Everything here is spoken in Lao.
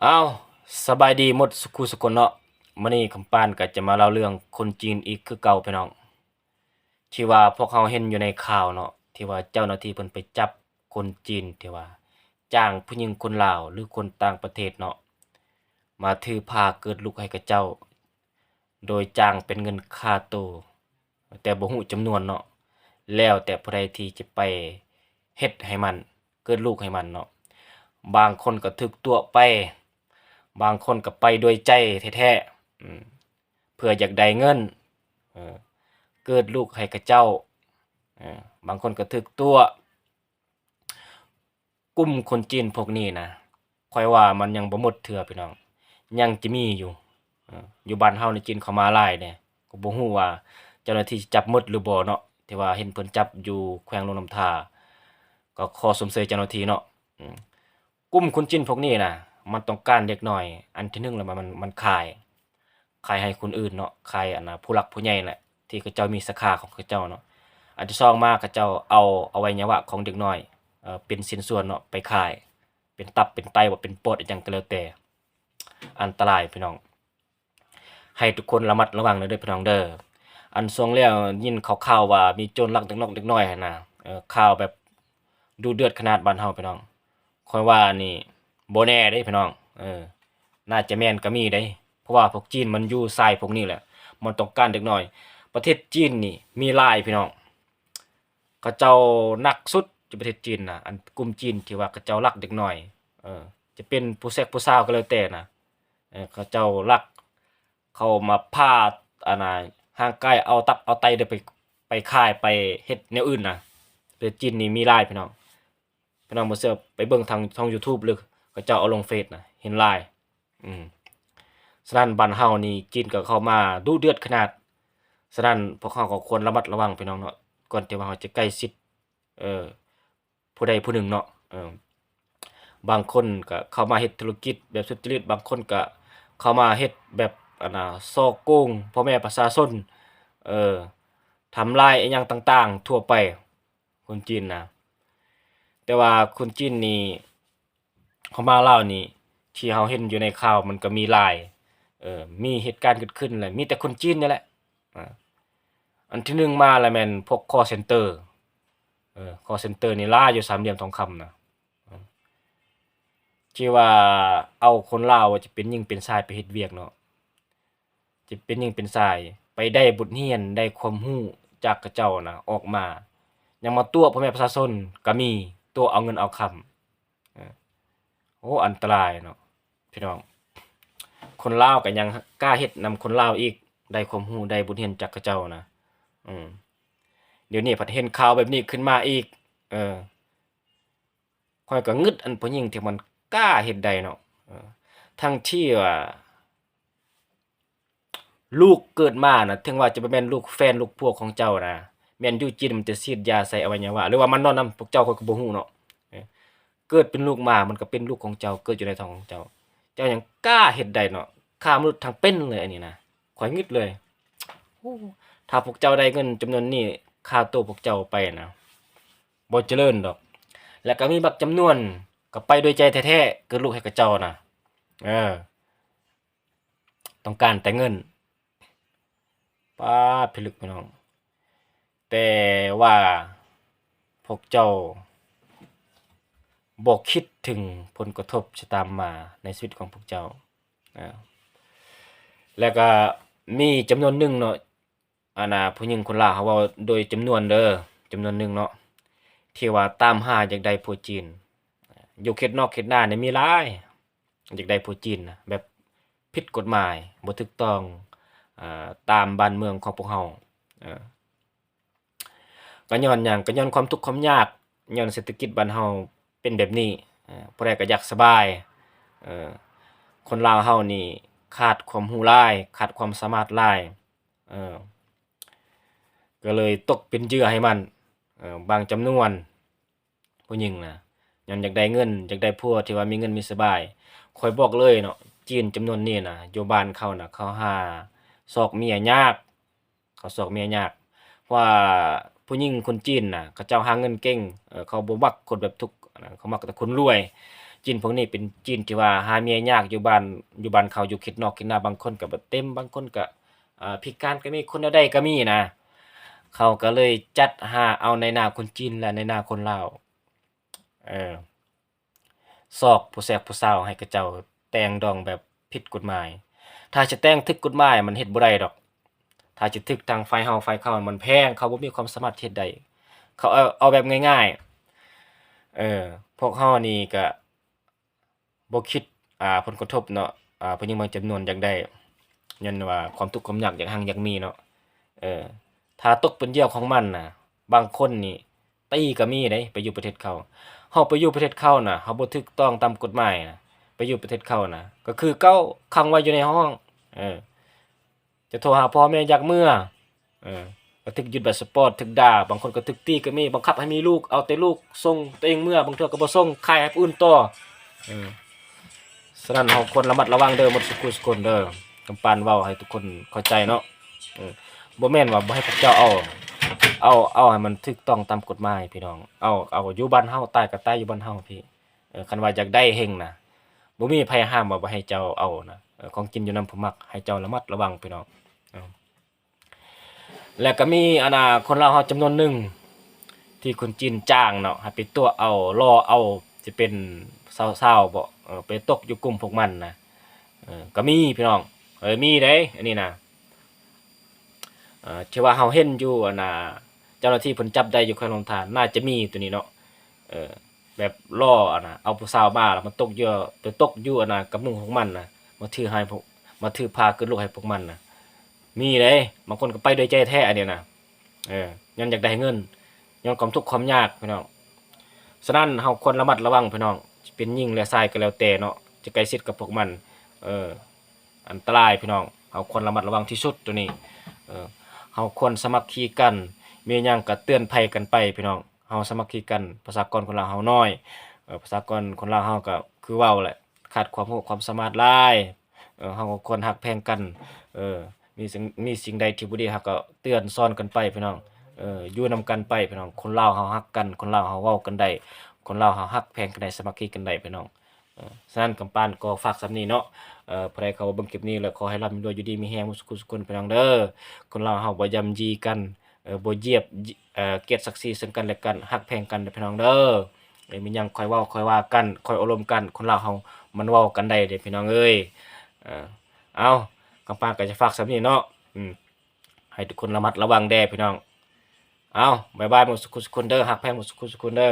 ອ້າວ ສະບາຍດີໝົດສຸຄູ່ສຸຄົນເນາະ. ມື້ນີ້ຄຳປານກໍຈະມາເລົ່າເລື່ອງຄົນຈີນອີກຄືເກົ່າພີ່ນ້ອງ. ທີ່ວ່າພວກເຮົາເຫັນຢູ່ໃນຂ່າວເນາະ ທີ່ວ່າເຈົ້າໜ້າທີ່ເພິ່ນໄປຈັບຄົນຈີນ ທີ່ວ່າຈ້າງຜູ້ຍິງຄົນລາວ ຫຼື ຄົນຕ່າງປະເທດເນາະ ມາຖືພາເກີດລູກໃຫ້ເຂົາເຈົ້າ ໂດຍຈ້າງເປັນເງິນຄ່າໂຕ ແຕ່ບໍ່ຮູ້ຈຳນວນເນາະ ແລ້ວແຕ່ຜູ້ໃດທີ່ຈະໄປເຮັດໃຫ້ມັນ ເກີດລູກໃຫ້ມັນເນາະ. ບາງຄົນກໍຖືກຕົວະໄປ ບາງຄົນກໍໄປດ້ວຍໃຈແທ້ໆ ອືມ ເພື່ອຢາກໄດ້ເງິນ ເອີ ເກີດລູກໃຫ້ເຂົາເຈົ້າ ເອີ ບາງຄົນກໍຖືກຕົວະ. ກຸ່ມຄົນຈີນພວກນີ້ນະ ຂ້ອຍວ່າມັນຍັງບໍ່ໝົດເທື່ອພີ່ນ້ອງ ຍັງຈະມີຢູ່. ເອີ ຢູ່ບ້ານເຮົາໃນຈີນເຂົ້າມາຫຼາຍເດ້ ກໍບໍ່ຮູ້ວ່າເຈົ້າໜ້າທີ່ຊິຈັບໝົດຫຼືບໍ່ເນາະ ທີ່ວ່າເຫັນເພິ່ນຈັບຢູ່ແຂວງຫຼວງນ້ຳທາ ກໍຂໍຊົມເຊີຍເຈົ້າໜ້າທີ່ເນາະ. ອືມ ກຸ່ມຄົນຈີນພວກນີ້ນະ ມັນຕ້ອງການເດັກນ້ອຍ ອັນທີໜຶ່ງລະມັນ ມັນຂາຍ ຂາຍໃຫ້ຄົນອື່ນເນາະ ຂາຍອັນນະ ຜູ້ຫຼັກຜູ້ໃຫຍ່ແຫຼະ ທີ່ເຂົາເຈົ້າມີສາຂາຂອງເຂົາເຈົ້າເນາະ. ອັນທີສອງມາ ເຂົາເຈົ້າເອົາອະໄວຍະວະຂອງເດັກນ້ອຍ ເອີ ເປັນຊິ້ນສ່ວນເນາະ ໄປຂາຍ ເປັນຕັບເປັນໄຕ ບໍ່ເປັນປອດ ອີ່ຫຍັງກໍແລ້ວແຕ່ ອັນຕະລາຍພີ່ນ້ອງ. ໃຫ້ທຸກຄົນລະມັດລະວັງເດີພີ່ນ້ອງເດີ. ອັນຊ່ວງແລ້ວຍິນຂ່າວໆວ່າມີໂຈນລັກເດັກນ້ອຍ ເດັກນ້ອຍຫັ້ນນະ ເອີ ຂ່າວແບບດຸເດືອດຂະໜາດບ້ານເຮົາພີ່ນ້ອງ. ຂ້ອຍວ່ານີ້ບໍ່ແນ່ເດ້ພີ່ນ້ອງ ເອີ ໜ້າຈະແມ່ນກໍມີເດ້ ເພາະວ່າພວກຈີນມັນຢູ່ສາຍພວກນີ້ແຫຼະ ມັນຕ້ອງການເດັກນ້ອຍ. ປະເທດຈີນນີ້ມີຫຼາຍພີ່ນ້ອງ ເຂົາເຈົ້າໜັກສຸດຢູ່ປະເທດຈີນນະ ອັນກຸ່ມຈີນທີ່ວ່າເຂົາເຈົ້າລັກເດັກນ້ອຍ ເອີ ຈະເປັນຜູ້ແຊກຜູ້ສາວກໍແລ້ວແຕ່ນະ ເອີ ເຂົາເຈົ້າລັກ ເຂົາມາພາ ອັນນະ ຮ່າງກາຍ ເອົາຕັບເອົາໄຕໄດ້ໄປ ໄປຂາຍ ໄປເຮັດແນວອື່ນນະ. ປະເທດຈີນນີ້ມີຫຼາຍພີ່ນ້ອງ ພີ່ນ້ອງບໍ່ເຊື່ອໄປເບິ່ງທາງຊ່ອງຢູທູບ ຫຼື ເຂົາເຈົ້າເອົາລົງເຟສນະ ເຫັນຫຼາຍ. ອືມ ສະນັ້ນບ້ານເຮົານີ້ຈີນກໍເຂົ້າມາດຸເດືອດຂະໜາດ. ສະນັ້ນພວກເຮົາກໍຄວນລະມັດລະວັງພີ່ນ້ອງເນາະ ກ່ອນທີ່ວ່າເຮົາຈະໃກ້ຊິດ ເອີ ຜູ້ໃດຜູ້ໜຶ່ງເນາະ ເອີ ບາງຄົນກໍເຂົ້າມາເຮັດທຸລະກິດແບບສຸດຈະລິດ ບາງຄົນກໍເຂົ້າມາເຮັດແບບ ອັນນະ ສໍ້ໂກງພໍ່ແມ່ປະຊາຊົນ ເອີ ທຳລາຍອີ່ຫຍັງຕ່າງໆທົ່ວໄປ ຄົນຈີນນະ. ແຕ່ວ່າຄົນຈີນນີ້ ເຂົ້າມາລາວນີ້ ທີ່ເຮົາເຫັນຢູ່ໃນຂ່າວມັນກໍມີຫຼາຍ ເອີ ມີເຫດການເກີດຂຶ້ນແຫຼະ ມີແຕ່ຄົນຈີນນີ້ແຫຼະ. ອາ ອັນທີໜຶ່ງມາລະແມ່ນພວກຄໍເຊັນເຕີ ເອີ ຄໍເຊັນເຕີນີ້ຫຼາຍຢູ່ສາມຫຼ່ຽມທອງຄຳນະ ທີ່ວ່າເອົາຄົນລາວ ຈະເປັນຍິງເປັນຊາຍໄປເຮັດວຽກເນາະ ຈະເປັນຍິງເປັນຊາຍ ໄປໄດ້ບົດຮຽນ ໄດ້ຄວາມຮູ້ຈາກເຂົາເຈົ້ານະ ອອກມາ ຍັງມາຕົວະພໍ່ແມ່ປະຊາຊົນກໍມີ ຕົວະເອົາເງິນເອົາຄຳ. ເອີ ໂອ້ ອັນຕະລາຍເນາະພີ່ນ້ອງ ຄົນລາວກໍຍັງກ້າເຮັດນຳຄົນລາວອີກ ໄດ້ຄວາມຮູ້ ໄດ້ບົດຮຽນຈາກເຂົາເຈົ້ານະ. ອືມ ດຽວນີ້ພັດເຫັນຂ່າວແບບນີ້ຂຶ້ນມາອີກ ເອີ ຂ້ອຍກໍງຶດອັນຜູ້ຍິງທີ່ມັນກ້າເຮັດໄດ້ເນາະ ເອີ ທັງທີ່ວ່າ ລູກເກີດມານະ ເຖິງວ່າຈະບໍ່ແມ່ນລູກແຟນລູກພວກຂອງເຈົ້ານະ ແມ່ນຢູ່ຈີນມັນຈະສີດຢາໃສ່ອະໄວຍະວະ ຫຼືວ່າມັນນອນນຳພວກເຈົ້າ ຂ້ອຍກໍບໍ່ຮູ້ເນາະ. ເອີ ເກີດເປັນລູກມາ ມັນກໍເປັນລູກຂອງເຈົ້າ ເກີດຢູ່ໃນທ້ອງຂອງເຈົ້າ ເຈົ້າຍັງກ້າເຮັດໄດ້ເນາະ ຂ້າມະນຸດທັງເປັນເລີຍ ອັນນີ້ນະ ຂ້ອຍງຶດເລີຍ. ໂອ້ ຖ້າພວກເຈົ້າໄດ້ເງິນຈຳນວນນີ້ ຄ່າໂຕພວກເຈົ້າໄປນະ ບໍ່ຈະເລີນດອກ ແລ້ວກໍມີບັກຈຳນວນກໍໄປດ້ວຍໃຈແທ້ໆ ເກີດລູກໃຫ້ກັບເຈົ້ານະ ເອີ ຕ້ອງການແຕ່ເງິນ ປາດ ພິລຶກພີ່ນ້ອງ ແຕ່ວ່າພວກເຈົ້າບໍ່ຄິດເຖິງຜົນກະທົບຈະຕາມມາໃນຊີວິດຂອງພວກເຈົ້າ ອາ ແລ້ວກໍມີຈຳນວນໜຶ່ງເນາະ ອັນນະ ຜູ້ຍິງຄົນລາວ ເຮົາເວົ້າໂດຍຈຳນວນເດີ ຈຳນວນໜຶ່ງເນາະ ທີ່ວ່າຕາມຫາຢາກໄດ້ຜົວຈີນ ຢູ່ເຂດນອກເຂດນານີ້ມີຫຼາຍ ຢາກໄດ້ຜົວຈີນນະ ແບບຜິດກົດໝາຍ ບໍ່ຖືກຕ້ອງ ອາ ຕາມບ້ານເມືອງຂອງພວກເຮົາ ເອີ ກໍຍ້ອນຫຍັງ? ກໍຍ້ອນຄວາມທຸກຄວາມຍາກ ຍ້ອນເສດຖະກິດບ້ານເຮົາເປັນແບບນີ້ ເອີ ຜູ້ໃດກໍຢາກສະບາຍ ເອີ ຄົນລາວເຮົານີ້ຂາດຄວາມຮູ້ຫຼາຍ ຂາດຄວາມສາມາດຫຼາຍ ເອີ ກໍເລີຍຕົກເປັນເຫຍື່ອໃຫ້ມັນ ເອີ ບາງຈຳນວນ ຜູ້ຍິງນະ ຍ້ອນຢາກໄດ້ເງິນ ຢາກໄດ້ຜົວທີ່ວ່າມີເງິນມີສະບາຍ. ຂ້ອຍບອກເລີຍເນາະ ຈີນຈຳນວນນີ້ນະ ຢູ່ບ້ານເຂົານະ ເຂົາຫາຊອກເມຍຍາກ ເຂົາຊອກເມຍຍາກ ເພາະວ່າຜູ້ຍິງຄົນຈີນນະ ເຂົາເຈົ້າຫາເງິນເກັ່ງ ເອີ ເຂົາບໍ່ມັກຄົນແບບທຸກ ເຂົາມັກແຕ່ຄົນລວຍ. ຈີນພວກນີ້ເປັນຈີນທີ່ວ່າຫາເມຍຍາກ ຢູ່ບ້ານ ຢູ່ບ້ານເຂົາ ຢູ່ເຂດນອກເຂດນາ ບາງຄົນກໍບໍ່ເຕັມ ບາງຄົນກໍ ເອີ ພິການກໍມີ ຄົນແນວໃດກໍມີນະ. ເຂົາກໍເລີຍຈັດຫາເອົານາຍໜ້າຄົນຈີນ ແລະ ນາຍໜ້າຄົນລາວ ເອີ ຊອກຜູ້ແຊກຜູ້ສາວໃຫ້ເຂົາເຈົ້າແຕ່ງດອງແບບຜິດກົດໝາຍ. ຖ້າຈະແຕ່ງຖືກກົດໝາຍມັນເຮັດບໍ່ໄດ້ດອກ. ຖ້າຈະຖືກທາງຝ່າຍເຮົາຝ່າຍເຂົາມັນແພງ, ເຂົາບໍ່ມີຄວາມສາມາດເຮັດໄດ້. ເຂົາເອົາ ເອົາແບບງ່າຍໆ. ເອີ ພວກເຮົານີ້ກະບໍ່ຄິດ ອ່າ ຜົນກະທົບເນາະ. ອ່າ ຜູ້ຍິງບາງຈຳນວນຢາກໄດ້ ຍ້ອນວ່າຄວາມທຸກຄວາມຍາກ ຢາກຮັ່ງຢາກມີເນາະ. ເອີ ຖ້າຕົກເປັນເຫຍື່ອຂອງມັນນະ ບາງຄົນນີ້ ຕີກໍມີເດ້ ໄປຢູ່ປະເທດເຂົາ. ເຮົາໄປຢູ່ປະເທດເຂົານະ ເຮົາບໍ່ຖືກຕ້ອງຕາມກົດໝາຍນະ ໄປຢູ່ປະເທດເຂົານະ ກໍຄືເກົ່າ ຂັງໄວ້ຢູ່ໃນຫ້ອງ. ເອີ ຈະໂທຫາພໍ່ແມ່ຢາກເມືອ ເອີ ກໍຖືກຍຶດບາດສະປອດ ຖືກດ່າ ບາງຄົນກໍຖືກຕີກໍມີ ບັງຄັບໃຫ້ມີລູກ ເອົາແຕ່ລູກສົ່ງ ຕົວເອງເມືອ ບາງເທື່ອກໍບໍ່ສົ່ງ ຂາຍໃຫ້ຜູ້ອື່ນຕໍ່. ເອີ ສະນັ້ນເຮົາຄວນລະມັດລະວັງເດີ ໝົດສຸກຄູ່ສຸກຄົນເດີ. ກຳປານເວົ້າໃຫ້ທຸກຄົນເຂົ້າໃຈເນາະ. ເອີ ບໍ່ແມ່ນວ່າບໍ່ໃຫ້ພວກເຈົ້າເອົາ ເອົາ ເອົາໃຫ້ມັນຖືກຕ້ອງຕາມກົດໝາຍພີ່ນ້ອງ. ເອົາ ເອົາຢູ່ບ້ານເຮົາ ຕາຍກໍຕາຍຢູ່ບ້ານເຮົາພີ້. ເອີ ຄັນວ່າຢາກໄດ້ເຮັງນະ ບໍ່ມີໃຜຫ້າມວ່າບໍ່ໃຫ້ເຈົ້າເອົານະ. ເອີ ຂອງກິນຢູ່ນຳຜູ້ມັກ ໃຫ້ເຈົ້າລະມັດລະວັງພີ່ນ້ອງ. ເອີ ແລ້ວກໍມີ ອັນນ່າ ຄົນລາວເຮົາຈຳນວນໜຶ່ງ ທີ່ຄົນຈີນຈ້າງເນາະ ໃຫ້ໄປຕົວະເອົາ ຫຼໍ່ເອົາ ຊິເປັນສາວໆບໍ ເອີ ໄປຕົກຢູ່ກຸ່ມພວກມັນນະ. ເອີ ກໍມີພີ່ນ້ອງ ເອີ ມີເດ້ ອັນນີ້ນະ. ເອີ ທີ່ວ່າເຮົາເຫັນຢູ່ ອັນນ່າ ເຈົ້າໜ້າທີ່ເພິ່ນຈັບໄດ້ຢູ່ແຂວງຫຼວງທານ ໜ້າຈະມີຕົວນີ້ເນາະ. ເອີ ແບບຫຼໍ່ ອັນນ່າ ເອົາຜູ້ສາວມາ ແລ້ວມາຕົກຢູ່ ໄປຕົກຢູ່ ອັນນ່າ ກັບໝູ່ຂອງມັນນະ ມາຖືໃຫ້ພວກ ມາຖືພາຂຶ້ນລົກໃຫ້ພວກມັນນະ ມີເດ້. ບາງຄົນກໍໄປດ້ວຍໃຈແທ້ ອັນນີ້ນະ. ເອີ ຍ້ອນຢາກໄດ້ເງິນ ຍ້ອນຄວາມທຸກຄວາມຍາກພີ່ນ້ອງ. ສະນັ້ນເຮົາຄວນລະມັດລະວັງພີ່ນ້ອງ ຊິເປັນຍິງ ຫຼື ຊາຍກໍແລ້ວແຕ່ເນາະ ຈະໃກ້ຊິດກັບພວກມັນ ເອີ ອັນຕະລາຍພີ່ນ້ອງ. ເຮົາຄວນລະມັດລະວັງທີ່ສຸດໂຕນີ້. ເອີ ເຮົາຄວນສາມັກຄີກັນ ມີຫຍັງກໍເຕືອນໄພກັນໄປພີ່ນ້ອງ. ເຮົາສາມັກຄີກັນ ປະຊາກອນຄົນລາວເຮົານ້ອຍ. ເອີ ປະຊາກອນຄົນລາວເຮົາກໍຄືເວົ້າແຫຼະ ຂາດຄວາມຮູ້ຄວາມສາມາດຫຼາຍ. ເອີ ເຮົາກໍຄວນຮັກແພງກັນ. ເອີ ມີສິ່ງ ມີສິ່ງໃດທີ່ບໍ່ດີ ເຮົາກໍເຕືອນສອນກັນໄປພີ່ນ້ອງ. ເອີ ຢູ່ນຳກັນໄປພີ່ນ້ອງ. ຄົນລາວເຮົາຮັກກັນ ຄົນລາວເຮົາເວົ້າກັນໄດ້ ຄົນລາວເຮົາຮັກແພງກັນໄດ້ ສາມັກຄີກັນໄດ້ພີ່ນ້ອງ. ເອີ ສະນັ້ນກຳປານກໍຝາກສ່ຳນີ້ເນາະ. ເອີ ຜູ້ໃດເຂົ້າມາເບິ່ງຄລິບນີ້ແລ້ວ ຂໍໃຫ້ລ່ຳໃຫ້ລວຍ ຢູ່ດີມີແຮງໝົດສຸກຄູ່ສຸກຄົນພີ່ນ້ອງເດີ. ຄົນລາວເຮົາບໍ່ຢ້ຳຢີກັນ ເອີ ບໍ່ຢຽບ ເອີ ກຽດສັກສີເຊິ່ງກັນແລະກັນ ຮັກແພງກັນເດີພີ່ນ້ອງເດີ. ເອີ ມີຫຍັງຄ່ອຍເວົ້າຄ່ອຍວ່າກັນ ຄ່ອຍໂອ້ລົມກັນ. ຄົນລາວເຮົາມັນເວົ້າກັນໄດ້ເດ້ພີ່ນ້ອງເອີຍ. ເອີ ເອົາ ກຳປານກໍຈະຝາກສ່ຳນີ້ເນາະ. ອືມ ໃຫ້ທຸກຄົນລະມັດລະວັງແດ່ພີ່ນ້ອງ. ເອົາ ບາຍບາຍໝົດສຸກຄູ່ສຸກຄົນເດີ. ຮັກແພງໝົດສຸກຄູ່ສຸກຄົນເດີ.